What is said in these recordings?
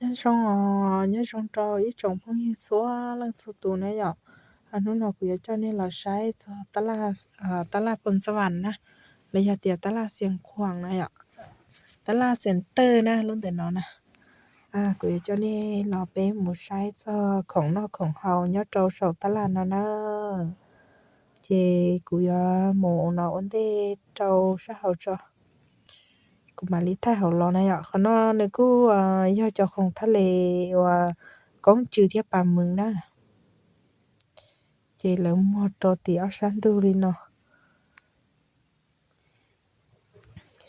Nyob zoo os, nyob zoo rau ib tsoom phooj ywg txhua leej txhua tus na yom. Hnub no kuv yuav coj nej los saib txog tab laj Phoos Xas Vas na, los yog tias tab laj Xias Khuam na yom, tab laj Xias Tawj na lub ntawm no na. Kuv yuav coj nej los peb mus saib txog khoom noj khoom haus nyob rau saum tab laj no na. Ces kuv yuav mus no ua ntej rau sab hauv tso, kuv mam li thaij hauv los na yom. Qhov no nws kuj yog cov khoom thaj les uas koob tsw thiab pas mees na. Ces lawv muag rau tim ob sab ntug li no.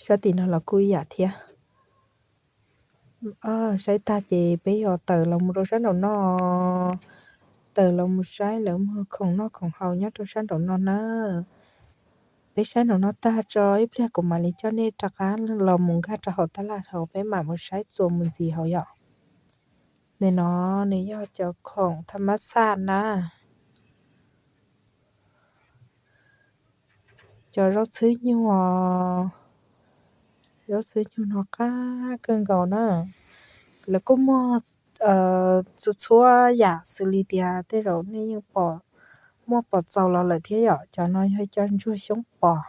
Sab tim no los kuj ib yam thiab. Saib tag ces peb yuav tawm los mus rau sab nraum no, tawm los mus saib lawv muag khoom noj khoom haus nyob rau sab nraum no na. Peb saib nraum no tag tso ib pliag kuv mam li coj nej rov qab los mus nkag rau hauv tab laj hauv peb mam mus saib txuas mus ntxiv hauv yom. Ntawm no nws yog cov khoom tham mab xaj na. Cov zaub txhwb nyuj, zaub txhwb nyuj no qab kawg nkaus na. Lawv kuj muag txhua txhua yam xws li tias tej zaum nej yeej pom, muaj pom txaus los lawm thiab yom. Cov no yog cov ntsuag xyoob pos.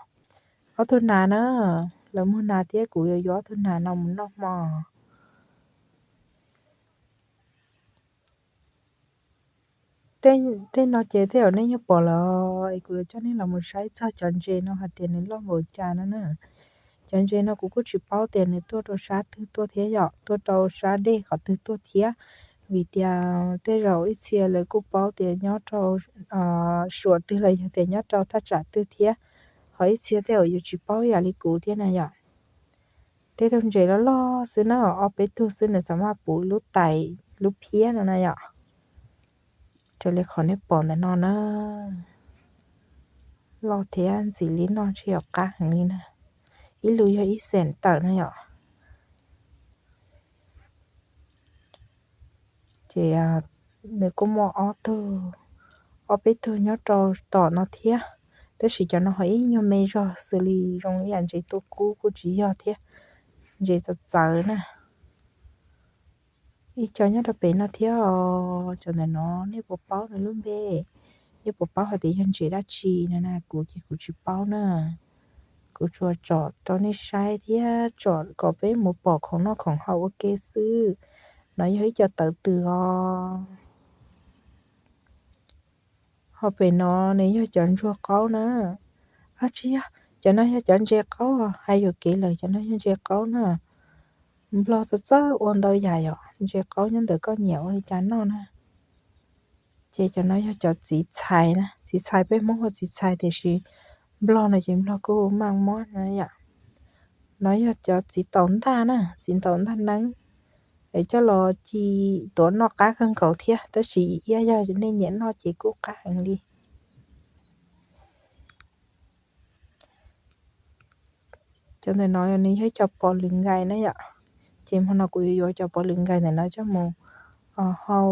Ob tug nas na, lawv muag nas thiab kuv yuav yuav ob tug nas no mus noj hmo. Tej no ces tej zaum nej yeej pom lawm es kuv yuav coj nej los mus saib txog cov ntses no hais tias nws loj npaum cas no na. Cov ntses no kuv kuj tsis paub tias nws tuaj rau sab twg tuaj thiab yom, tuaj rau sab dej qhov twg tuaj thiab. Vim tias tej zaum ib txhia lawv kuj paub tias nyob rau suam twg los yog tias nyob rau thaj tsam twg thiab. Ho ib txhia tej zaum yuav tsis paub yam li kuv thiab na yom. Tej tug ntses loj loj xwb na, ob peb tug xwb nws xam maj puv lub tais lub phiab no na yom. Raws li qhov nej pom ntawm no na, loj thiab ntxim li noj ntshe yuav qab heev li na. Ib lus yog ib xees tawm na yom. Ces nws kuj muaj ob tug, ob peb tug nyob rau tom no thiab, tab sis cov no ho ib nyuag me zog xws li zoo ib yam ntses tuaj kub kuj tsis yog thiab, ntses txawv txawv na. Ib co nyob rau pem no thiab os, cov ntawm no nej puas paub nws lub npe? Nej puas paub hais tias yog ntses dab tsi no na? Kuv ces kuv tsis paub na. Kuv tsuas tsom rau nej saib thiab tsom kom peb mus pom khoom noj khoom haus ua ke xwb. No yog ib co tawv tws os. Ho pem no nws yog cov ntsuag qaub na. Ab tsis yog, cov no yog cov ntses qaub, hais yuam kev lawm, cov no yog ntses qaub na. Nplog txawj txawj ua ntau yam yom, ntses qaub nyob ntawm koj nyiam ua li cas noj na. Ces cov no yog cov txiv txhais na, txiv txhais peb Hmoob hu txiv txhais tiam sis Nplog no ces Nplog kuj maj muab na yom. No yog cov txiv taum ntaj na, txiv taum ntaj neeb, es coj los ci tuav noj qab kawg nkaus thiab, tab sis iab yog nej nyiam noj ces kuj qab heev li. Cov ntawm no nws yog ib co pos lwm nkais na yom. Ces hmo no kuv yuav yuav cov pos lwm nkais ntawm no coj mus hau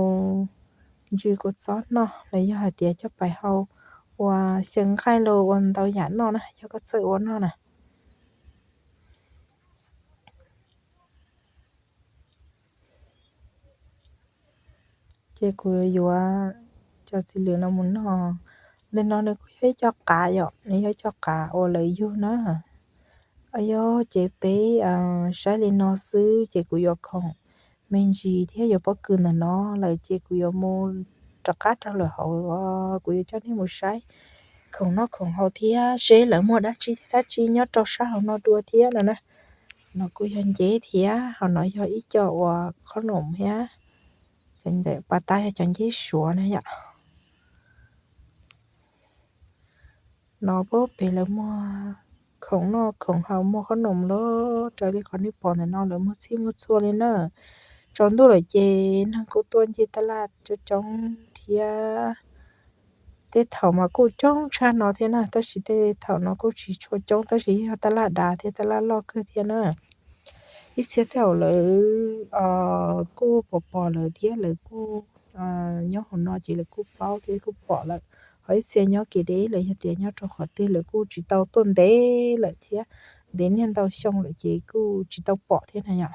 ntsw kua txob noj los yog hais tias coj pais hau ua xyaw nqaij los ua ntau yam noj na, yog koj txawj ua noj na. Ces kuv yuav yuav cov txiv lwm no mus noj. Ntawm no nws kuj yog ib co qav yom, nws yog ib co qav uas lawv yug na. Yog ces peb saib li no xwb ces kuv yuav khoom me ntsis thiab yuav pob kws ntawm no lawm ces kuv yuav mus rov qab rau lawm hauv, kuv yuav coj nej mus saib khoom noj khoom haus thiab seb lawv muag dab tsi thiab dab tsi nyob rau sab hauv no dua thiab no na. No kuj yog nceb thiab, ho no yog ib co uas khob noom thiab. Cov ntawm pas tas yog cov nceb suav na yom. No pem lawv muag khoom noj khoom haus, muag khob noom los raws li qhov nej pom ntawm no lawv muag txhij muag txhua li na. Tsaus ntuj lawm ces neeg kuj tuaj nce taj laj coob coob thiab. Tej thaum mas kuj coob tshaj no thiab na, tab sis tej thaum no kuj tsis tshua coob tab sis yog taj laj dav thiab taj laj loj kawg thiab na. Ib txhia tej zaum lawv kuj pom pom lawm thiab lawv kuj nyob hauv no ces lawv kuj paub thiab kuj pom lawm. Ho ib txhia nyob kev deb los yog tias nyob rau qhov twg lawv kuj tsis tau tuaj ntev lawm thiab, ntev niaj ntau xyoo lawm ces kuj tsis tau pom thiab na yom.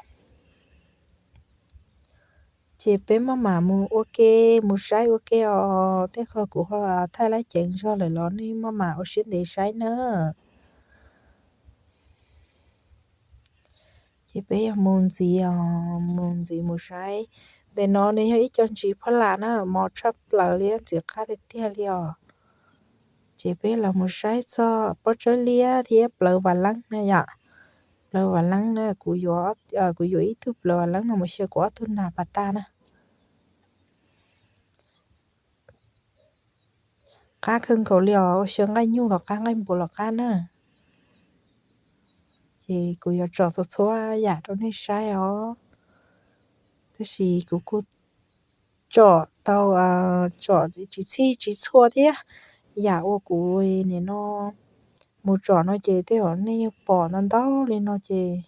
Ces peb maj mam mus ua ke, mus saib ua ke os. Tej qho kuv ho thaij lab ceev zog lawm los nej maj mam ua siab ntev saib na. Ces peb yog mus ntxiv os, mus ntxiv mus saib. Ntawm no nws yog ib co ntsis phab las na, mos tshaj plaws li, ntxim qab tiag tiag li os. Ces peb los mus saib txog pob tsawb liab thiab plawv vam leeb na yom. Plawv vam leeb na, kuv yuav, kuv yuav ib tug plawv vam leeb no mus xyaw kuv ob tug nas pas tas na. Qab kawg nkaus li os, ua xyaw nqaij nyuj los qab, nqaij npua los qab na. Ces kuv yuav tsom txhua txhua yam rau nej saib os. Tab sis kuv kuj tsom tau, tsom tsis txhij tsis txhua thiab. Yam uas kuv nim no mus tsom no ces tej zaum nej yeej pom ntau ntau li no ces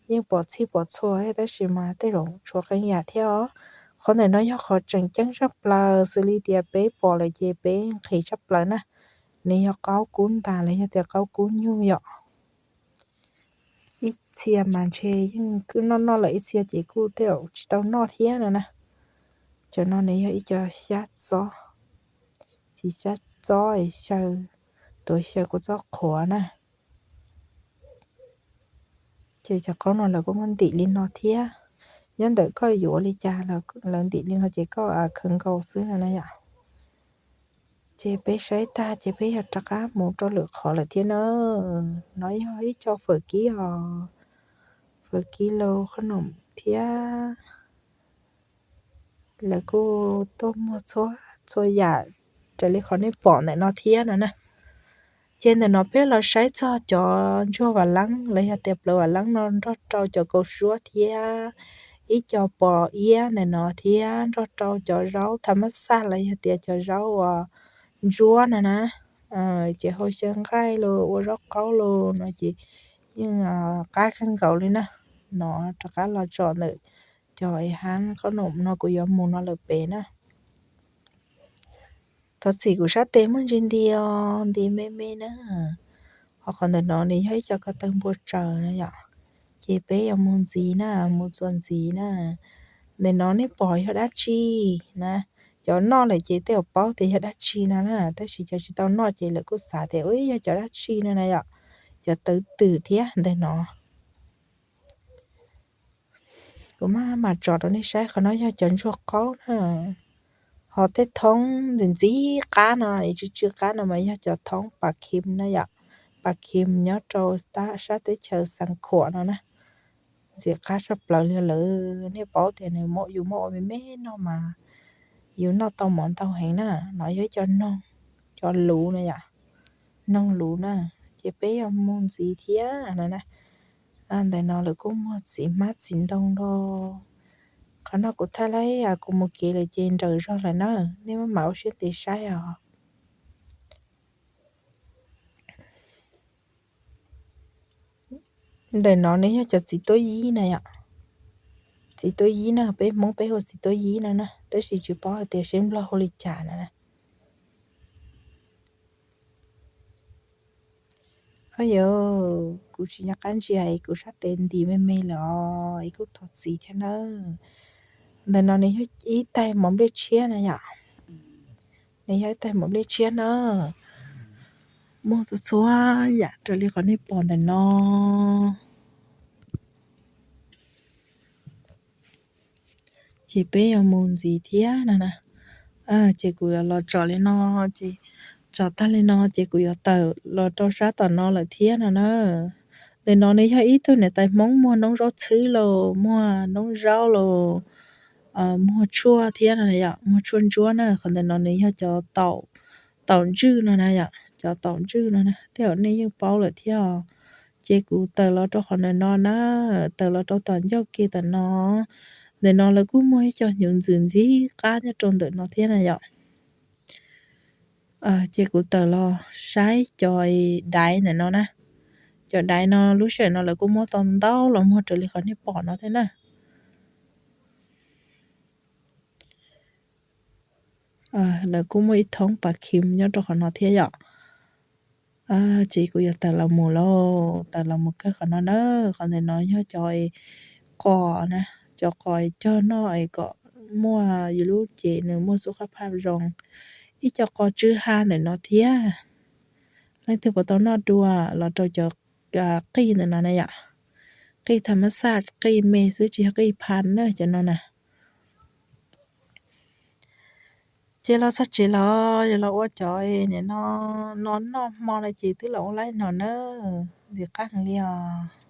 yeej pom txhij pom txhua, tab sis mas tej zaum tshuav qee yam thiab os. Qhov ntawm no yog qhov tseem ceeb tshaj plaws, xws li tias peb pom lawm ces peb nqhis tshaj plaws na. Nws yog qaub kub ntas los yog tias qaub kub nyuj yom. Ib txhia mas ntshe yeej kuj noj noj lawm, ib txhia ces kuj tej zaum tsis tau noj thiab no na. Cov no nws yog ib co xyab txob, txiv xyab txob xyaw, tuav xyaw kua txob qhuav na. Ces cov qaub no lawv kuj muaj ntim li no thiab. Nyob ntawm koj yuav li cas, lawv ntim li no ces koj khaws nkaus xwb no na yom. Ces peb saib tag ces peb yog rov qab mus rau lwm qhov lawm thiab na. No yog ib co fawm kib os, fawm kib lauj, qhob noom thiab. Lawv kuj tuaj muag txhua txhua yam raws li qhov nej pom ntawm no thiab no na. Ces ntawm no peb los saib txog cov ntsuag vam leeb los yog tias plawv vam leeb no nrog rau cov kaus suab thiab ib co pos iab ntawm no thiab nrog rau cov zaub tha mab xaj los yog tias cov zaub uas ntsuab no na. Ces hau xyaw nqaij los ua zaub qaub los no ces yeej qab kawg nkaus li na. No rov qab los tsom ntawm cov es hab qhob noom no kuv yuav mus no lawm pem na. Thov txim kuv sab tes muaj ntsis nti os, nti me me na. Ho qhov ntawm no nws yog ib co ko taw npua tsaws na yom. Ces peb yuav mus ntxiv na, mus txuas ntxiv na. Ntawm no nej pom yog dab tsi na? Cov noj lawm ces tej zaum paub tias yog dab tsi no na, tab sis cov tsis tau noj ces lawv kuj xav tias ua yog cov dab tsi no na yom. Cov tawv twm thiab ntawm no. Kuv maj mam tsom rau nej saib, qhov no yog cov ntsuag qaub na. Ho tej thoob ntxim ntxim qab no, tsw tsw qab no mas yog cov thoob pas khim na yom. Pas khim nyob rau sab teb chaws Xeev Khuam no na. Ntxim qab tshaj plaws li lawm, nej paub tias nws muab yus muab ua me me noj mas yus noj tau mov ntau heev na. No yog ib co noog, cov luv na yom, noog luv na. Ces peb yuav mus ntxiv thiab no na. Ntawm no lawv kuj muag txiv hmab txiv ntoo los. Qhov no kuv thaij laib kuv mus kev lawm ces nrawm zog lawm na, nej maj mam ua siab ntev saib os. Ntawm no nws yog cov txiv tuab yib na yom. Txiv tuab yib na, peb Hmoob peb hu txiv tuab yib no na, tab sis tsis paub hais tias seb Nplog hu li cas na. Au yog, kuv tsis nco qab ntsia es kuv sab tes ntim me me lawm os, es kuj thov txim thiab nawb. Ntawm no nws yog ib taig mov nplej tshiab na yom. Nws yog ib taig mov nplej tshiab na. Muaj txhua txhua yam raws li qhov nej pom ntawm no. Ces peb yuav mus ntxiv thiab no na. Ces kuv yuav los tsom li no, ces tsom tag li no ces kuv yuav tawm los rau sab tom no lawm thiab no na. Ntawm no nws yog ib tug niam tais Hmoob muag noob zaub txhwb los, muag noob zaub los, muag tshuaj thiab no yom, muag tshuaj ntsuab na. Qhov ntawm no nws yog cov taum ntswj no na yom, cov taum ntswj no na, tej zaum nej yeej paub lawm thiab os. Ces kuv tawm los rau qhov ntawm no na, tawm los rau tom ncauj ke tom no. Ntawm no lawv kuj muag ib co hnyuv ntxwm ntxim qab nyob rau ntawm no thiab na yom. Ces kuv tawm los saib cov daiv ntawm no na. Cov daiv no lub sij hawm no lawv kuj muab tau ntau los muag raws li qhov nej pom no thiab na. Lawv kuj muaj ib thoob pas khim nyob rau qhov no thiab yom. Ces kuv yuav tawm los mus lauj, tawm los mus kawg qhov no na. Qhov ntawm no yog cov qos na, cov qos cog noj es kom muaj yus lub ces nws muaj xub qab phaj zoo. Ib co qos tsw ha ntawm no thiab. Leej twg puas tau noj dua los rau cov qij ntawm no na yom. Qij tham mas xaj, qij me xwb tsis yog qij pha na cov no na. Ces los txog tsev los yog los ua cov nim no, no noj hmo no ces twb los ua laib no na. Ntxim qab heev li os.